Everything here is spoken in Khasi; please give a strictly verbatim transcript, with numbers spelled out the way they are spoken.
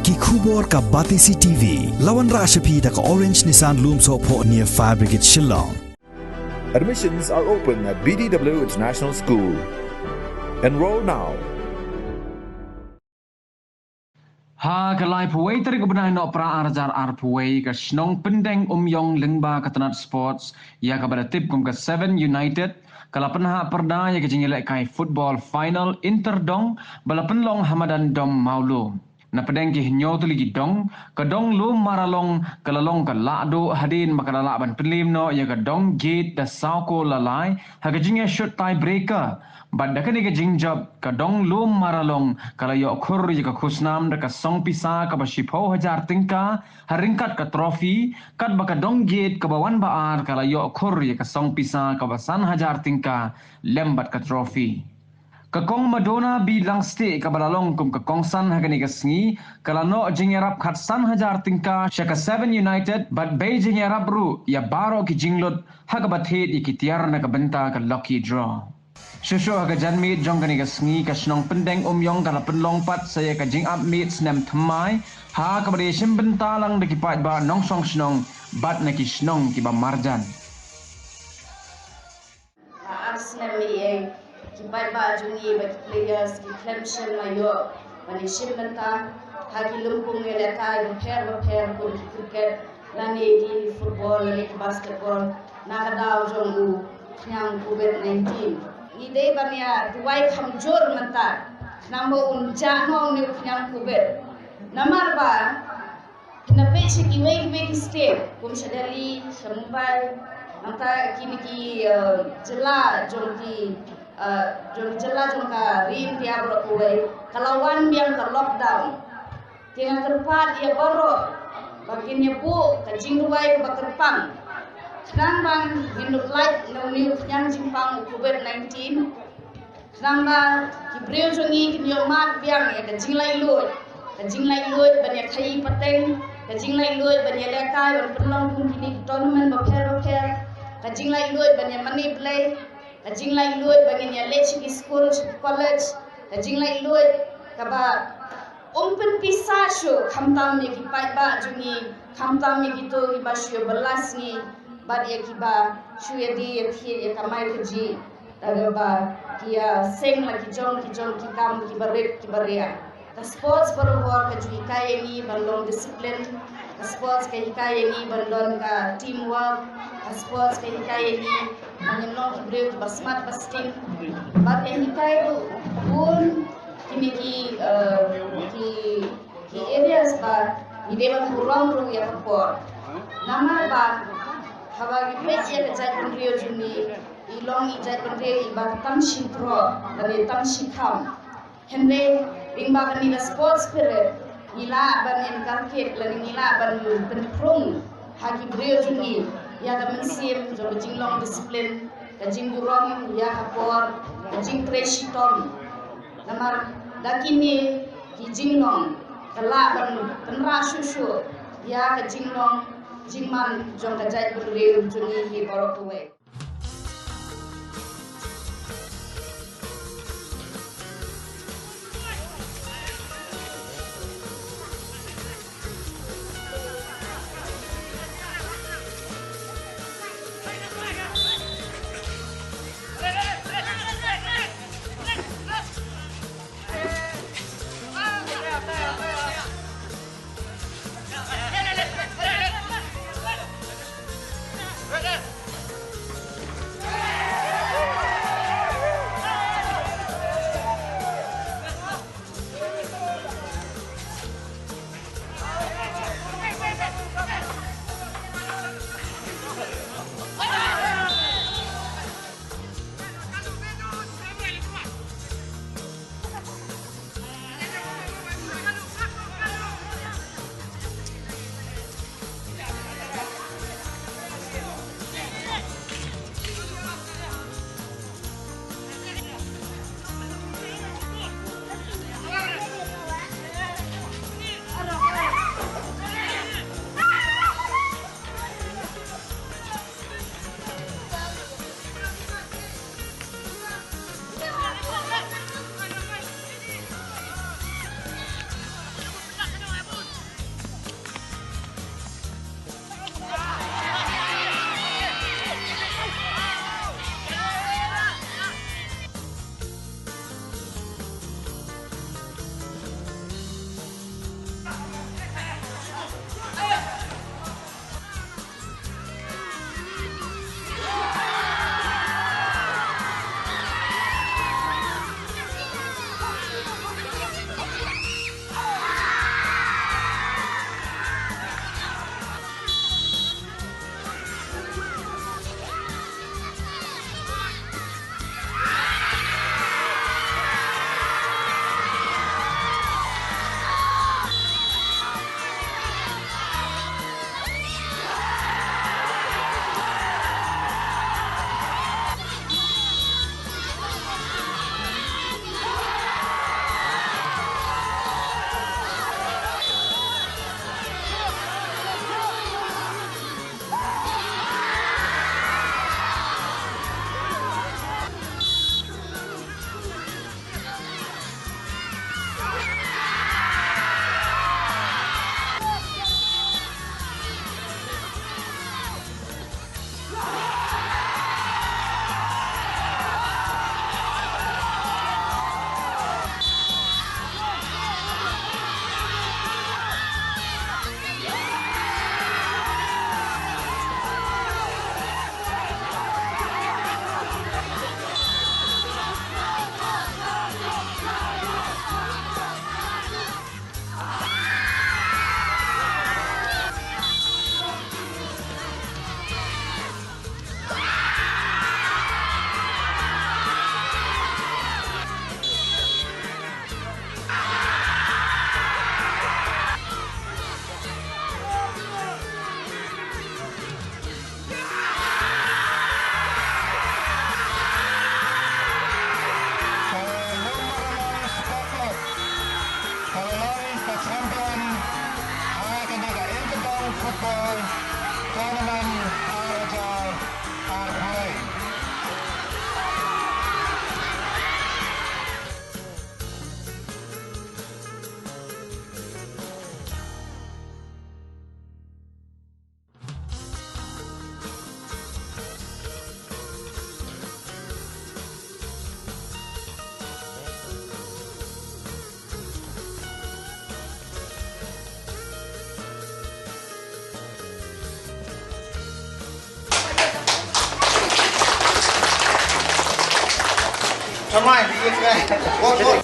Ki khubor ka Batesi T V. La wanrah sha phi da ka Orange Nissan Lumsohphoh near Fire Brigade Shillong. Admissions are open at B D W International School. Enroll now. Ha ka laiphew wei tarik u bnai Nohprah ar hajar arphew wei, ka shnong Pyndengumiong lyngba ka tnat sports ïa kaba la tip kum ka Seven United, ka la pynhap pyrda ïa ka jingïalehkai football final inter dong ba la pynlong ha madan Dom Mawlum. Napdeng ki hynñiew tylli ki dong, ka dong Lum Maralong ka la long ka lahduh hadien ba ka la lah ban pynliem noh ïa ka dong Gate da saw kol la lai ha ka jingïashut tiebreaker. Bad da kane ka jingjop, ka dong Lum Maralong ka la ïoh khur ïa ka khusnam da ka song pisa kaba shiphew hajar tyngka ha ryngkat ka trophy, katba ka dong Gate kaba wan ba ar ka la ïoh khur ïa ka song pisa kaba san hajar tyngka lem bad ka trophy. Ka Kong Madonna B Langstieh kaba la long kum ka kongsan ha kane ka sngi, ka la noh jingïarap khatsan hajar tyngka sha ka Seven United bad bei jingïarap ruh ïa baroh ki jinglut ha kaba thied ïa ki tiar na ka bynta ka lucky draw. Shuh shuh ha ka janmiet jong kane ka sngi, ka shnong Pyndengumiong ka la pynlong pat sa ïa ka jingap miet snem thymmai ha kaba da ïashim bynta lang da ki paidbah nongshong shnong bad na ki shnong kiba marjan. Ar snem ei ei, ki paidbah jong ngi bad ki players ki khlem shym la ïoh ban ïashim bynta ha ki lympung ïalehkai bapher bapher kum ki cricket lane ki football lane ki basketball na ka daw jong u khñiang covid nineteen. Ngi dei ban ïa duwai kham jur mynta khnang ba un jah noh une u khñiang covid. Namar ba Phin ïa peit sha kiwei kiwei ki state kum sha Delhi, sha Mumbai, nangta kine ki, eh, jylla jong ki, eh, jong ki jylla jong ka Ri India baroh kawei ka la wan biang ka lockdown. Te nga kyrpad ïa baroh ba kin ïa buh ka jingduwai kaba kyrpang khnang ba ngin ïoh lait na une u khñiang jingpang u covid nineteen. Khnang ba ki briew jong ngi kin ïoh mad biang ïa ka jinglaitluid, ka jinglaitluid ban ïa khaii pateng, ka jinglaitluid ban ïa lehkai ban pynlong kum kine ki tournament bapher bapher, ka jinglaitluid ban ïa mane Blei, ka jinglaitluid ban ïa leit sha ki skul sha ki college, ka jinglaitluid kaba um pynpisa shuh khamtam ïa ki paidbah jong ngi, khamtam ïa kito kiba shu ïa bylla sngi bad ïa kiba shu ïa die ïa thied ïa kamai kajih. Tang ba ki ïa seng la ki jong ki jong ki kam kiba rit kiba riang. Ka sports barabor ka ju hikai ïa ngi ban long discipline. Ka sports ka hikai ïa ngi ban don ka teamwork. Ka sports ka hikai ïa ngi ban long ki briew kiba smat ba sting. Bad ka hikai ruh bun kine ki, eh, ki ki areas ba ngi dei ban burom ruh ïa ka por. Namar ba haba ngi peit ïa ka jaitbynriew jong ngi, i long i jaitbynriew iba tam shi troh lane tam shi kham. Hynrei lyngba kane ka sports spirit ngi lah ban inculcate lane ngi lah ban pynphrang ha ki briew jong ngi ïa ka mynsiem jong ka jinglong discipline, ka jingburom ïa ka por, ka jingtrei shitom. Namar da kine ki jinglong ka lah ban pynrah shuh shuh ïa ka jinglong jingman jong ka jaitbynriew jong ngi hi baroh kawei. Champion ha kane ka Inter Town Football Tournament ar hajar arphew. Come on, you get that. What, what?